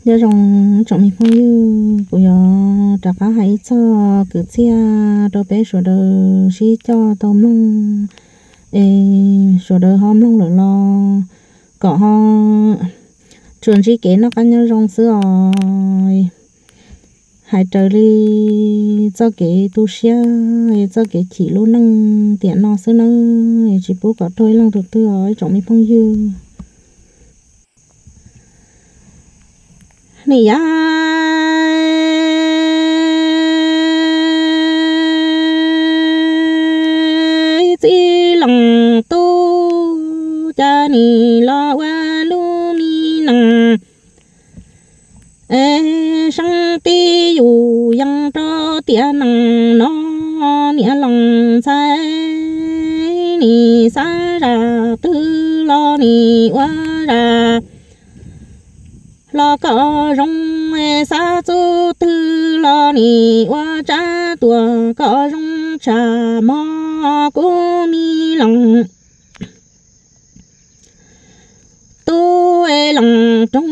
Nyob zoo tsoom me phooj ywg, kuv yuav rov qab hais ib txog kwv txhiaj rau peb sawv daws sib coj tau mloog, es sawv daws ho mloog lawm los kom ho tsuas ntsib kev noj qab nyob zoo xwb os. Hais raws li txoj kev tu siab, txoj kev chim lub neej tiam no xwb nawb, tsis pub kom raug ib leej twg os ib tsoom me phooj ywg. Nim yav txij lees tub cas nim los ua lub me nees, es seeb tib yus yees rau tiam nees no. Niam lees ntxhais, nim xav zam twg los nim ua zam los kom zoo, xav txuj twg los nim ua tsab tuam kom zoo tshaj mog kuv me lees. Tub lees roog,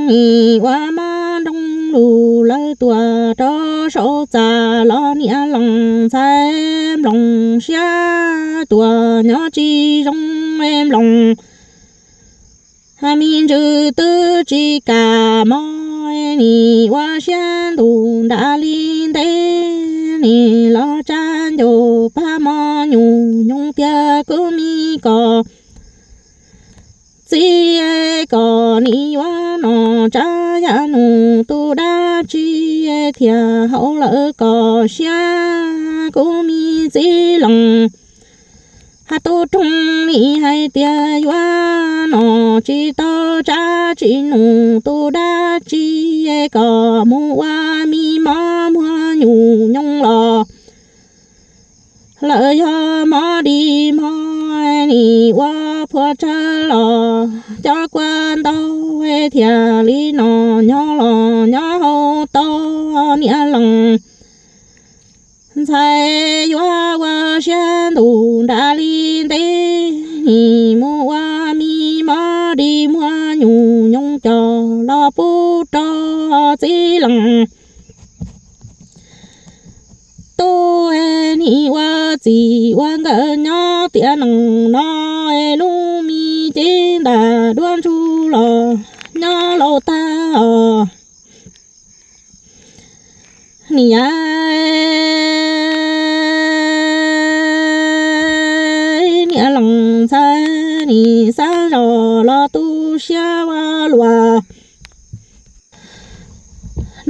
nim ua mob nroog lus lawv tuam rau saum txaj los niam lees ntxhais nploos siab tuam nyob tsis zoo nploos. Me ntsws twb tsis kam mog, nim ua siab ntuj nram li ntev, nim los tsab ncauj pab mog nyuj nyoos tias kuv me kom txiv, kom nim yuav nom tsab yam nus tus dab tsi thiaj haum lawv kom siab kuv me txiv lees. Hab tub roog nim hais tias yuav nom tsis tau tsab tsis nus tus dab tsi kom mus ua mi mob muag nyuj nyoos los lawv yog mob dig mog, nim ua phuaj tsawg los cov kua ntau, thiaj li nom nyob los nyob hauv tau niam lees ntxhais yuav ua siab ntuj nram li ntev, nim mus ua mi mob dig muag nyuj nyoos coj los pub rau txiv lees. Tub nim ua txij ua nkawm nyob tiam nees no, lub mi cev ntaj duab ntsuj los nyob laus tag os. Nim yav niam lees ntxhais nim xav zoj los tu siab ua luaj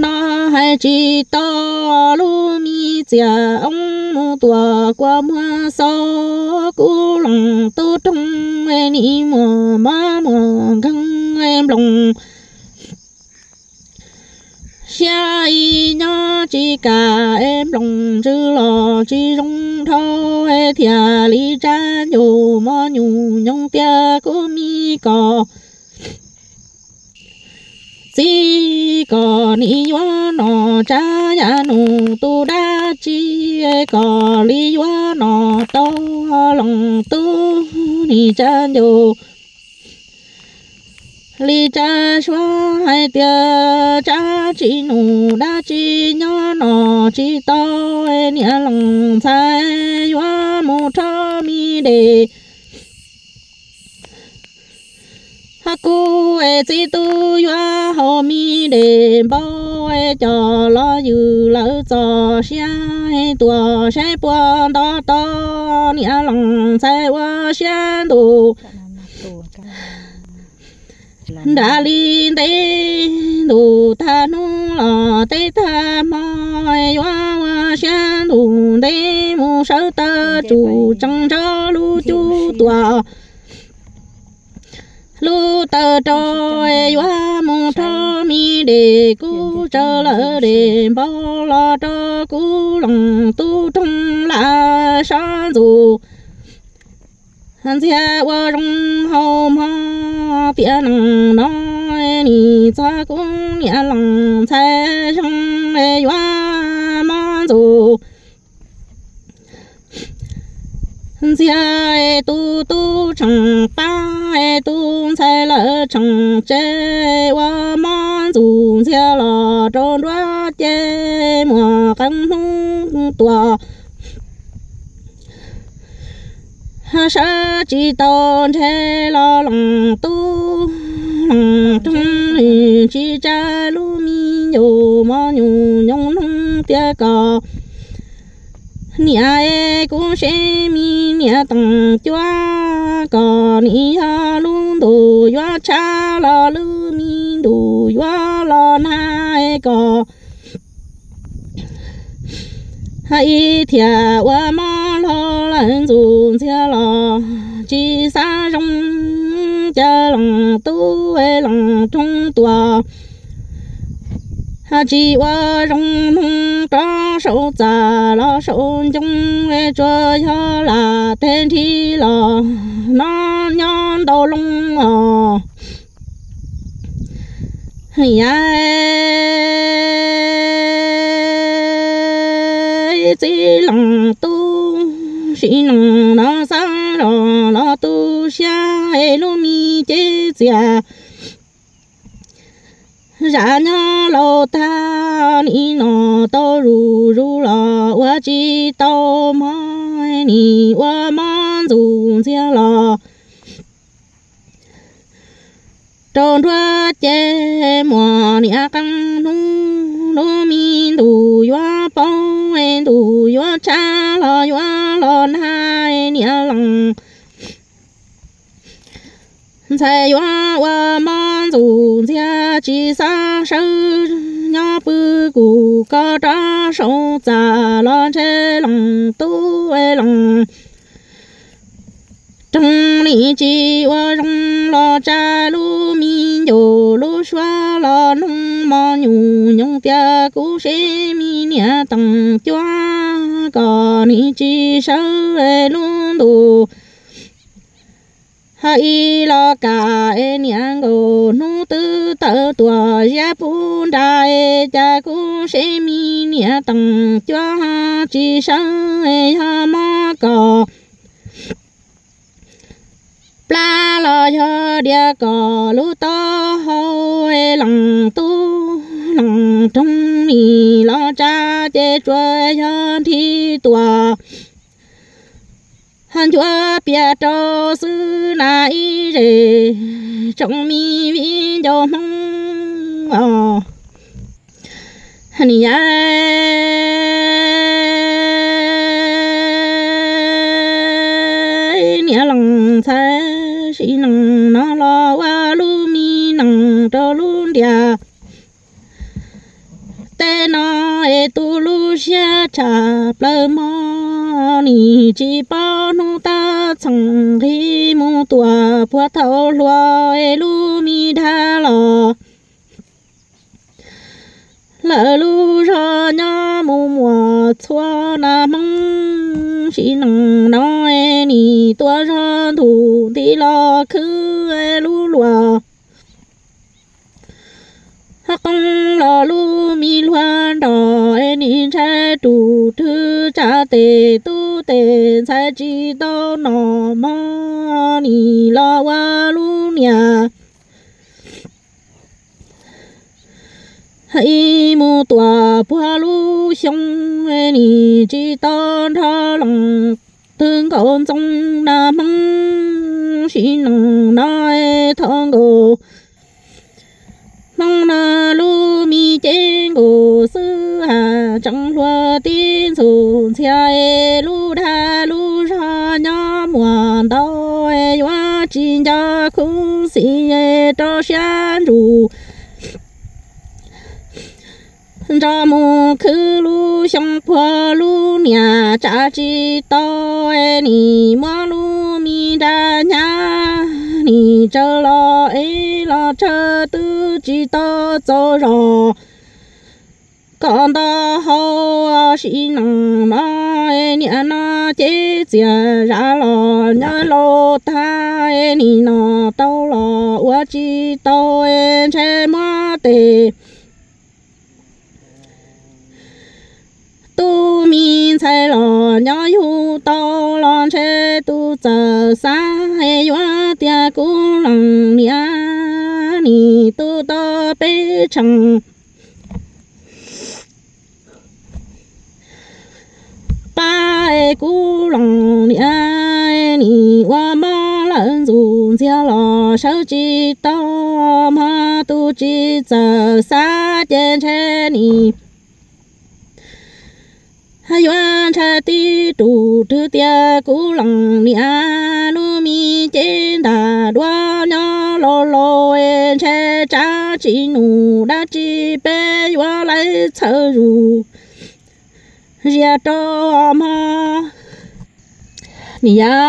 no hais tsis tau lub mi txiaj oob mus tuaj kua muag xaus kuv lees tub roog, nim muaj mob muaj nkeeg nploos siab ib nyob tsis kam es nploos ntsws los tsis zoo dhau, thiaj li tsab ncauj mog nyuj nyoos tias kuv me kom txiv, kom nim yuav nom tsab yam nus tus dab tsi kom li yuav nom tau lees tub nim tsab ncauj li tsab suab hais tias tsab tsis nus dab tsi nyob nom tsis tau, niam lees ntxhais yuav mus rho mi des hab kuv es txiv tub yuav haus mi des npau es coj los ywm lawv txoj sia tuaj saib puas nto tau niam lees ntxhais ua siab ntuj nram li ntev, ntuj tag hnub los teb tag hmo, yuav ua siab ntuj ntev mus sawv taw tsuj tsees nrog lub cub tuaj lub taw rau, yuav mus rho mi des kuv tsaws lawv des npau los rau kuv lees tub roog lam sab ntxus ntxiag ua zoo hau mog tiam nees no, nim txog kuv niam lees ntxhais zoo yuav mob ntxuv ntxiag, tus tub tsheej qab tus ntxhais lawv tsheej tsev ua mob ntxuj ntxiag los rau nruab ces muaj qee hnub tuaj. Sawv tsis tau ntshe los leej tub leej roog, tsis tsa lub me nyuam mos nyuj nyoos noog tias kom niam es kuv seb me niam teem cuab kom nim yog lub ntuj yuav tshab los lub me ntuj yuav los nag es kom ib thiaj ua mob hlo lawm ntxuj ntxiag los tsis xav zoo. Cas leej tub leej roog tuaj tsis ua zoo noog rov saum txaj los saum ncoo, tsuas yog lam teg nrig los no nyob ntau loo os. Niam txiv leej tub sim neej no xav zoj los tu siab es lub me cev txias zam nyob laus tag, nim no tau zuj zus los ua tsis tau mob, nim ua mob ntxuj ntxiag los rau nruab ces muaj niam qee hnub, lub me ntuj yuav poob, ntuj yuav tshab los yuav los nag, niam leej ntxhais yuav ua mob ntxuj ntxiag tsis xav sawv nyob pw kuv koj rov saum txaj los ntshe leej tub leej roog nim tsis ua zoo los tsa lub me nyuam lub suab los noog mos nyuj nyoos tias kuv seb me niam teem cuab kom nim tsis sawv lub ntuj ha ib los kam es niam nkaus hnub twb tawm tuaj ziab pub nra es cas kuv seb me niam teem cuab tsis sawv es yog mob kom plab los yog diav kom lub taub hau es leej tub leej roog nim los tsa ces tsuas yog nrig tuaj ha ncuav pias rau xwb na ib zes tsoom me viv ncaus Hmoob os. Niam niam leej ntxhais sim neej no los ua lub me neej rau lub ntiaj teb no es tu lub siab tshaj plaws mog, nim tsis paub hnub tab txheej nqhis mus tuaj puag thaum hluas es lub me dag los lawm lub zog nyob mus muaj txhua na Hmoob. Sim neej no es nim tuaj zog ntuj nti los khwv lub luag ha qoob los lub me luag nrog es nim ntshai rus rwg tsa tes tub tes ntxhais tsis tau nom mog, nim los ua lub niam ib mus tuaj puag lub xyoo nim tsis tau nrog leej twg nkaum ntxoo na Hmoob. Sim neej no thov nkaus Hmoob no lub me cev nkaus xwb ha tseem hluas tib ntxuj ntxiag es lub dag lub zog nyob muaj ntau es yuav tsis nco khub xim es rau siab ntsug nrog mus khwv lub xyoo puag lub niam tsa tsis tau es nim muab lub me nra hnyav nim tsaws los es los tsaws twb tsis tau txaus zog kom nto hau. Sim neej no es niam no cev txias zam los nyob laus tag es nim no tau los ua tsis tau es ntshe muab tes tub me ntxhais los nyob yug tau los ntshe tus txawj xav es yuav tias kuv leej niam nim tub tau peb tsheej pab es kuv loos niam nim ua mob lawm ntxuj ntxiag los sawv tsis tau, hmo tus tsis txawj xav ces ntshe nim yuav ntshai tib rus rwg tias kuv loos niam hnub me ces ntag dua nyob laus laus, ntshe tsab tsis num dab tsi peb yuav lawv txhawj zus zias rau hmo nim yav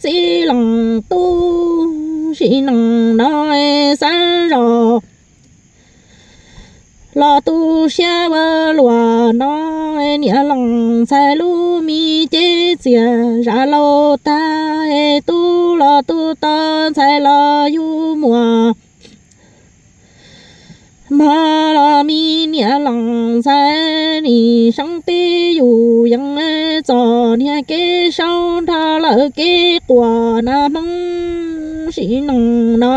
txib loos tub sim neej no xav zos los tu siab ua luam no, niam loos ntxhais lub me ces txias zam laus tag, tub los tu tau ntxhais los yug muam. Hmo los me niam loos ntxhais nim seeb tib yus yees txom niag kev saub nrog lawv kev quas na Hmoob sim neej no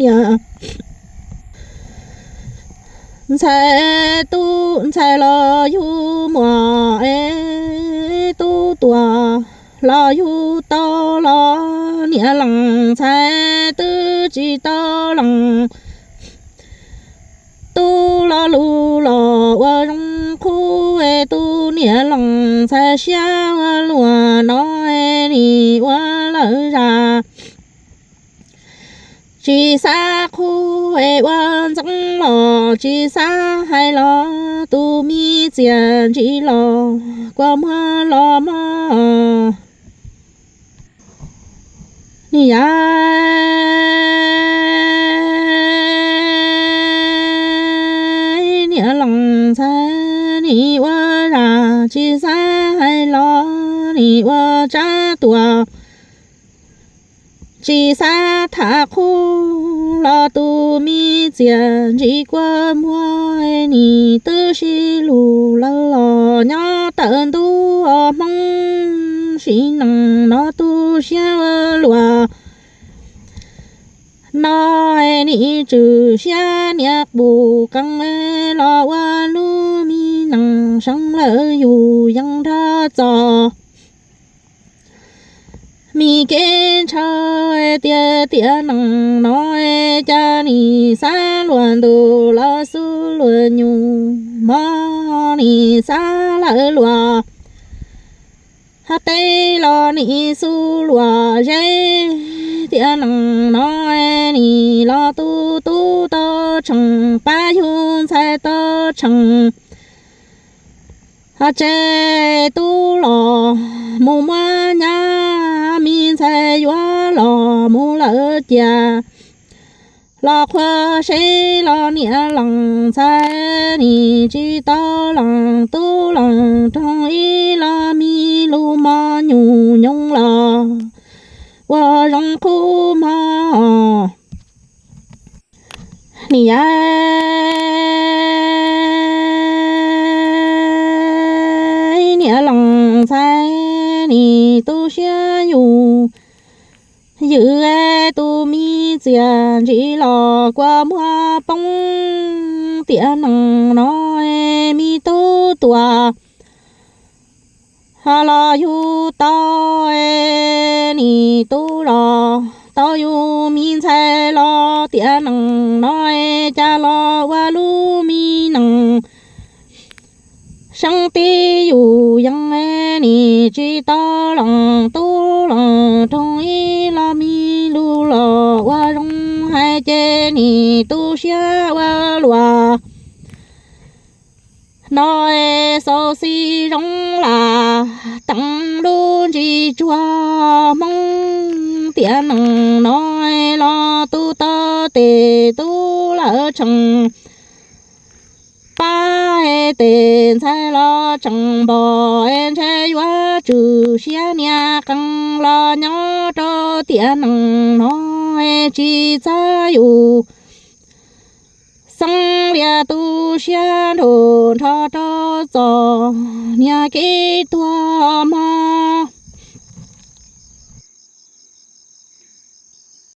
niam ntxhais, tub ntxhais los yug muam es tub tuam los yug tau los niam loos ntxhais twb tsis tau loos. Tub lo lus los ua zoo qhub es tus niam loos ntxhais siab ua luam no es nim ua lawm zam. Tsis xav qhub es ua ntxeev los tsis xav hais los tus me txias ntsis los kua muag los mog. Nim yav niam loos ntxhais nim ua zam tsis xav hais los nim ua tsab tuam. Tsis xav tham qhub los tus me txias ntsis kua muag nim twb sib lug lawm los nyob tawm ntuj Hmoob sim neej no tu siab ua luam no nim tswm siab niam qus qees los ua lub me nees seev lawm yus yees nrog txom. Mi kev ntshaw tias tiam neej no cas nim xav luag ntuj los xub luag nyuj, hmo nim xav lawm luag hab teb los nim xub luag zeb. Tiam neej no nim los tu tub tau tsheej pab yug ntxhais tau tsheej. Hab tseb tub los mus muab nyab, mi ntxhais yuav los mus lawm cia. Los qhuas seb los niam loos ntxhais nim tsis tau loos tub loos roog ib los mi lug mos nyuj nyoos los ua zoo qhub mog. Nim yav niam loos ntxhais nim tu siab yus ywm, tus me txias ntsis los kua muag poob. Tiam neej no mi tub tuam los yug tau, nim tub los tau yug mi ntxhais los tiam neej no cas los ua lub me nees seeb tib yus yees, nim tsis tau loos tub loos roog ib los mi lug los ua zoo hais ces nim tu siab ua luam no xauv xis zoo lam teev lub ntsis tsuag Hmoob. Tiam neej no los tu tau tes tub lawv tsheej pab, tes ntxhais los tseem npog, ntshe yuav tswm siab niam qees los nyob rau tiam neej no tsis txawj yus xeeb lias tu siab nrug nrho rau txom niag kev tuag mog.